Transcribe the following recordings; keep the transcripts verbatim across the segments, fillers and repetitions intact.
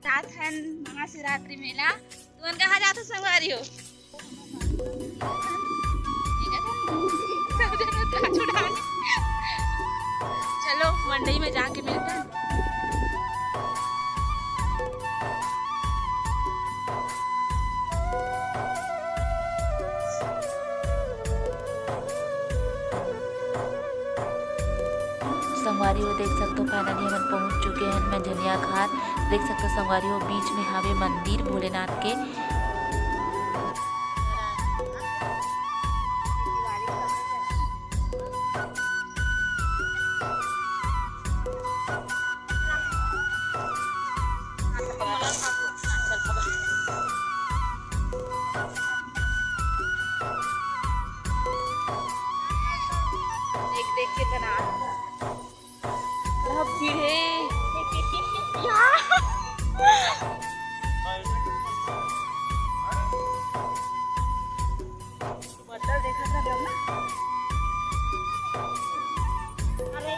जात हन महाशिवरात्रि मेला। तुमन कहाँ जात हो संगवारी हो? सब जन उठा, उठा। चलो मंडई में जाके मिलते हैं। संगवारी हो, देख सकते हो, finally हमन पहुंच चुके हैं मंझनिया घाट। देख सकते हो संगवारी हो, बीच में हावे मंदिर भोलेनाथ के। देख देख के बना। बहुत भीड़ है। या। बदल देखा था जब ना। अरे।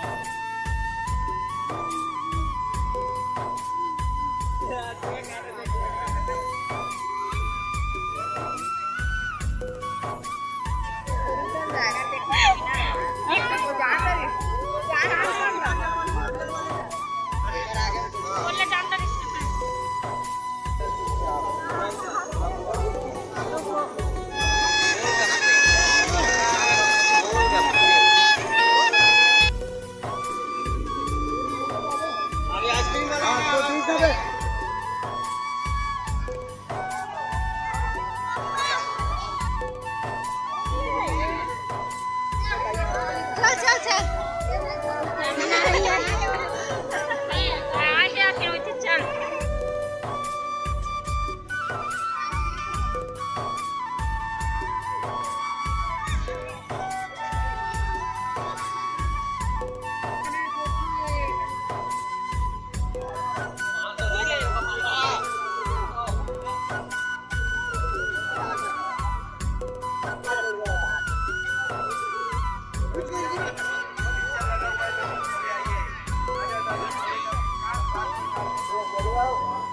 चल, चल, चल।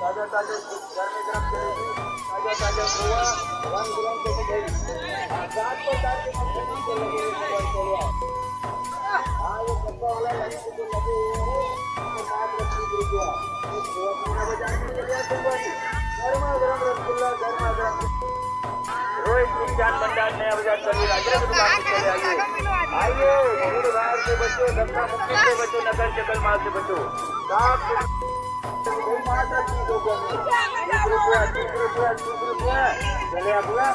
ताजा ताजा गरम गरम जलेबी, ताजा ताजा खोवा, रंग बिरंग के मिठाई। हाँ, सात प्रकार के मिठाई के लगे हुए हैं खोवा। हाँ, ये डब्बा वाला लाइन से जो लगे हुए हैं, उसके साथ रखी गई है। ये खोवा खाना बजाने के लिए तुम बस गरमा गरम रसगुल्ला, गरमा गरम। रोहित मिष्ठान भंडार, नया बाजार, सभी राजेंद्र दुकान से चले आइए। आइए, भीड़ भाड़ से बचो, धक्का मुक्की से बचो, नकल चकल माल से बचो। साफ तीस रुपया, तीस रुपया, तीस रुपया। चले आ भैया,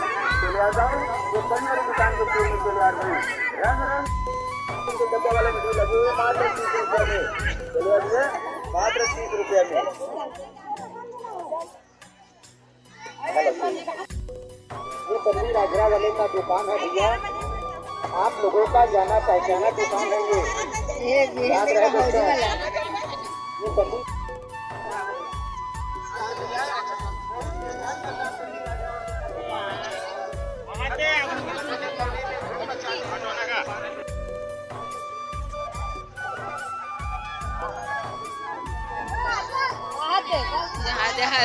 चले आ जाओ। ये बड़ी वाली दुकान को खोलने के लिए यार भाई। रंग रंग के डब्बा वाले में लगे हुए मात्र तीस रुपया में। चले आ भैया, मात्र तीस रुपया में। ये तनवीर आगरा वाले का दुकान है भैया, आप लोगों का जाना पहचाना दुकान है ये। ये, ये याद रहे दोस्तों। ये तनवीर जहाँ, जहाँ।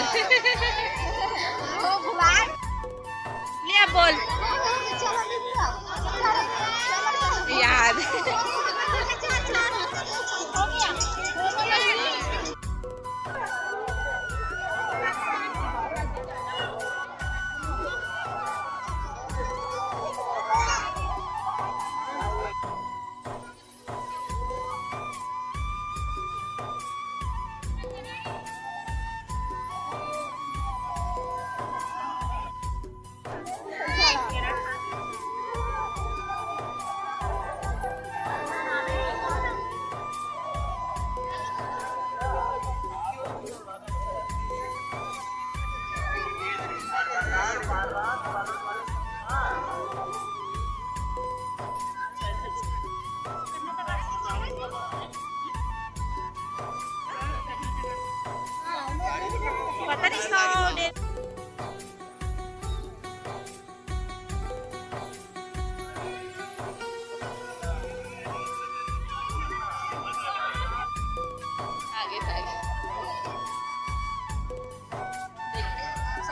ले बोल। याद।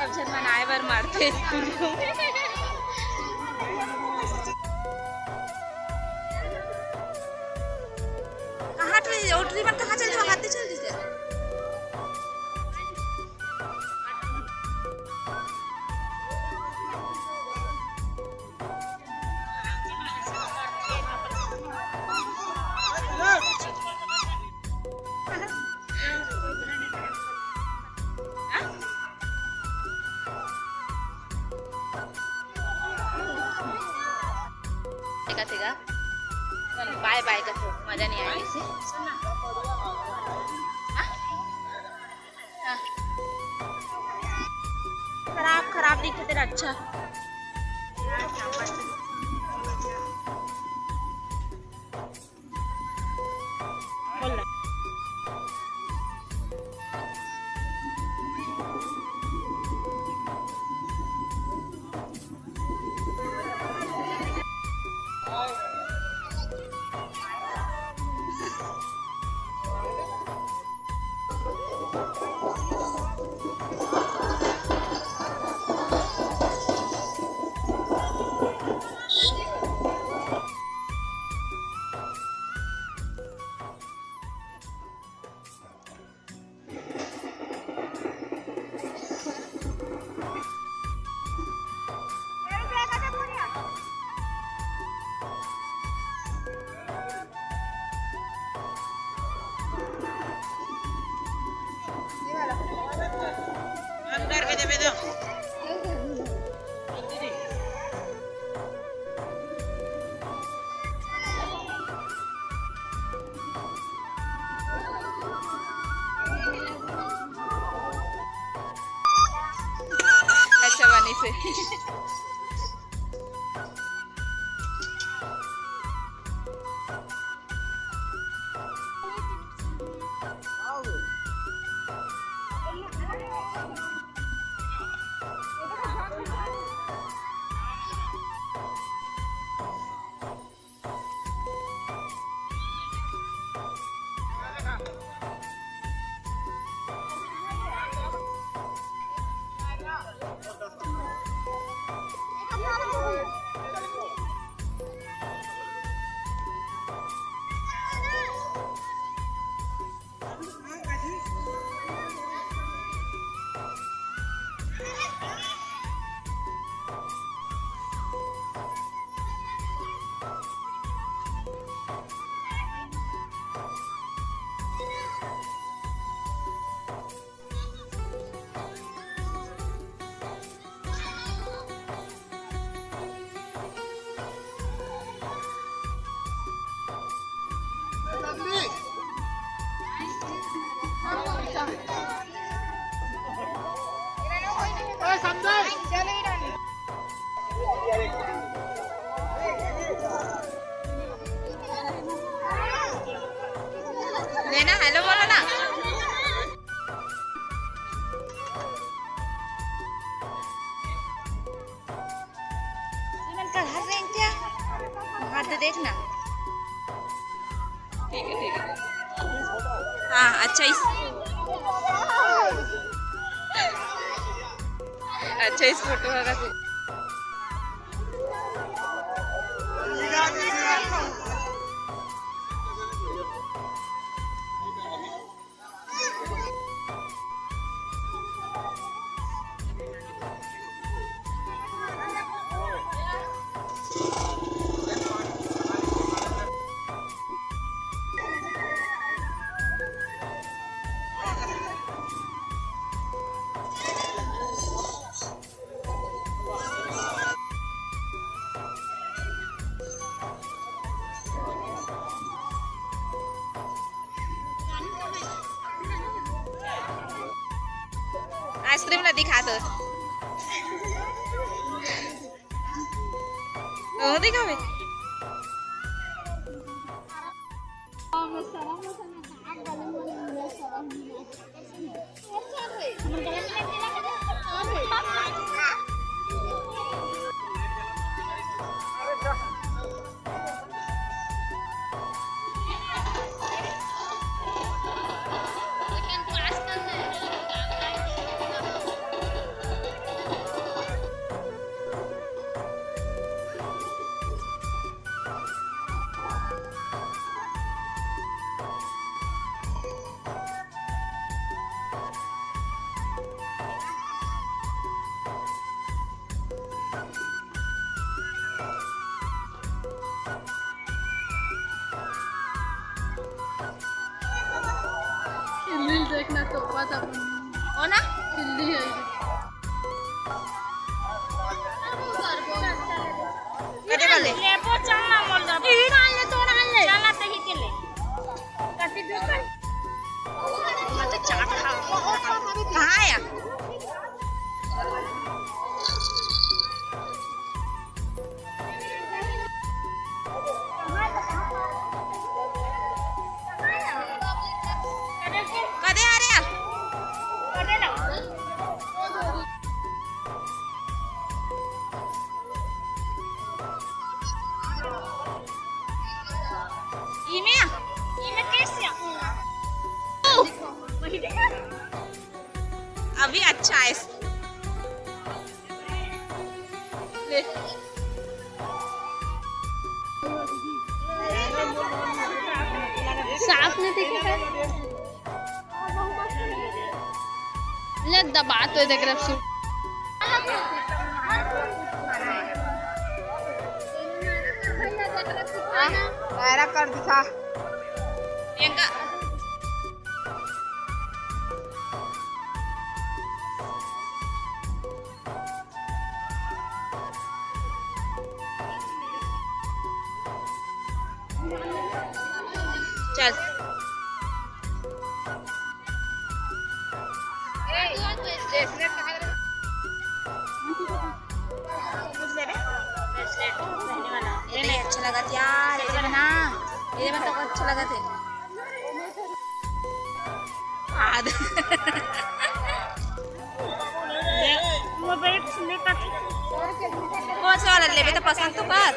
अब झन मनाए बर मारथे। कहाँ ट्री, ओ ट्री मन कहाँ चल दिस, हाथे चल दिस। देखा थे गा, बाय बाय का तो मजा नहीं आया इसे। हाँ? हाँ। खराब, खराब दिखे तेरा अच्छा। अच्छा बनी से। लेना, हेलो बोलो ना। ये मन कहाँ से हैं क्या? वहाँ से देखना। ठीक है, ठीक है। हाँ, अच्छा इस, अच्छा इस फोटो होगा। आइसक्रीम ला दिखा दो। ओ, दिखावे। ना तो पता हो ना? दिल्ली है। कदे वाले? लेबो चल ना मोल दा। ई कान ले, तोरा ले। चल ना, तही के ले। कति दूर कर? मैं तो चाट खा। कहाँ है? कदे आ रहे हैं? इमे, इमे कैसे? अभी अच्छा है। ले। साफ नहीं दिखे। ले दबा तो देख रहा सूट। हाँ, कर दिखा। प्रियंका। चल। ये नहीं अच्छा लगा यार, ये ना, ये में तो अच्छा लगा थे। आद। वो बेट लेकर कौन सा वाला लेबे तो पसंद तो कर।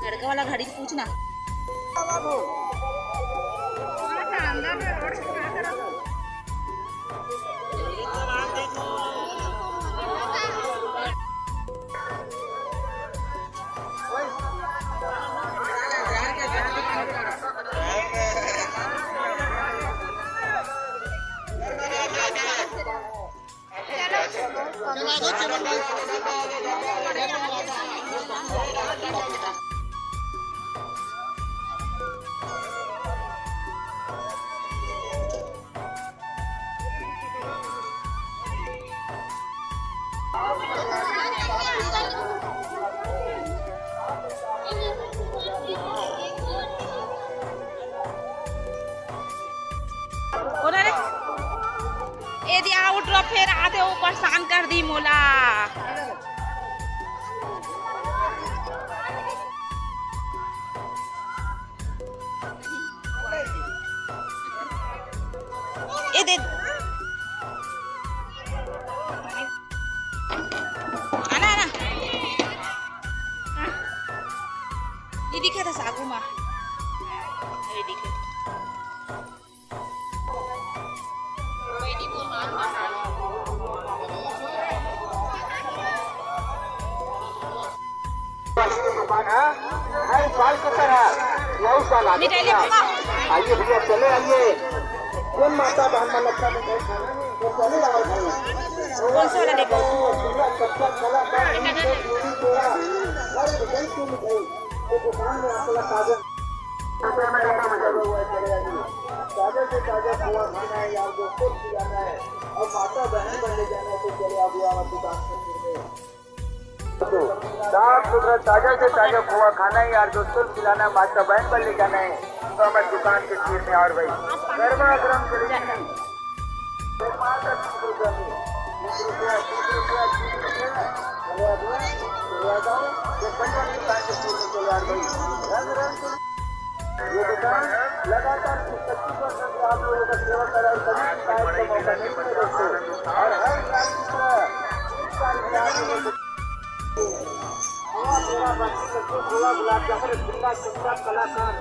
लड़का वाला घड़ी पूछना। एदे आउट रो फेर आते, वो परेशान कर दी मोला। एदे। आना, आना। ये दिखा था सागू माँ। ये दिखा। दुकान है, हर साल की तरह नौ साल आगे मिठाई ले बढ़ा। आइए भैया, चले आइए। कौन माता बहन मन अच्छा मिठाई खाना है, वो चले आओ भाई। कौन सा वाला लेबो? रसगुल्ला, कच्चा कला, पूरी, पेड़ा, हर डिजाइन की मिठाई। ये दुकान में आपको ताजा ताजा से ताजा खोआ खाना है यार दोस्तों, खिलाना है और माता बहन बन ले जाना है, तो चले आप यहाँ दुकान पर। साफ सुथरा ताजा से ताजा खोआ खाना है यार दोस्तों, खिलाना है, माता बहन बन ले जाना है, तो हमारे दुकान के तीर में। और भाई, गर्मा गर्म जलेबी। ये दुकान लगातार पच्चीस वर्षों से आप लोगों का सेवा कर रहा है, कभी शिकायत का मौका नहीं मिला दोस्तों। और हर ग्राहक की तरह इस साल भी आप लोगों को खोआ, पेड़ा, बाटी, लड्डू, खोआ, गुलाब जामुन, रसगुल्ला, चमचा, कलाकंद।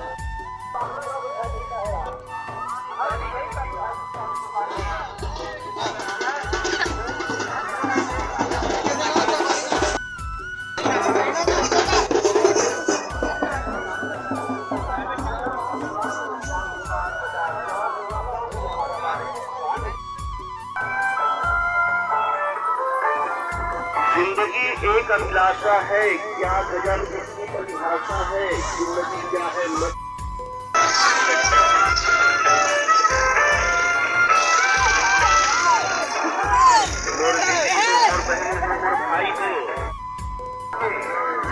जिंदगी एक अभिलाषा है, क्या गजब इसकी परिभाषा है, जिंदगी क्या है, मत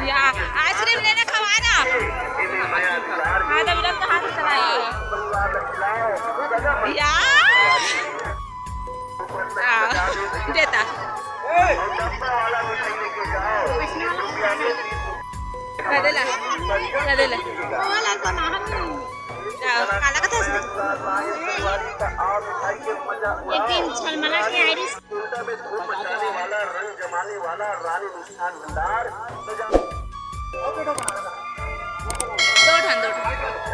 या, आइसक्रीम लेना, खवाना। हाँ, तो मिलन का हाथ चलाएंगे। या। हाँ, देता। करेला, करेला। काला का था उसमें? एक दिन छलमला के आइरिस। दो ठन, दो ठन।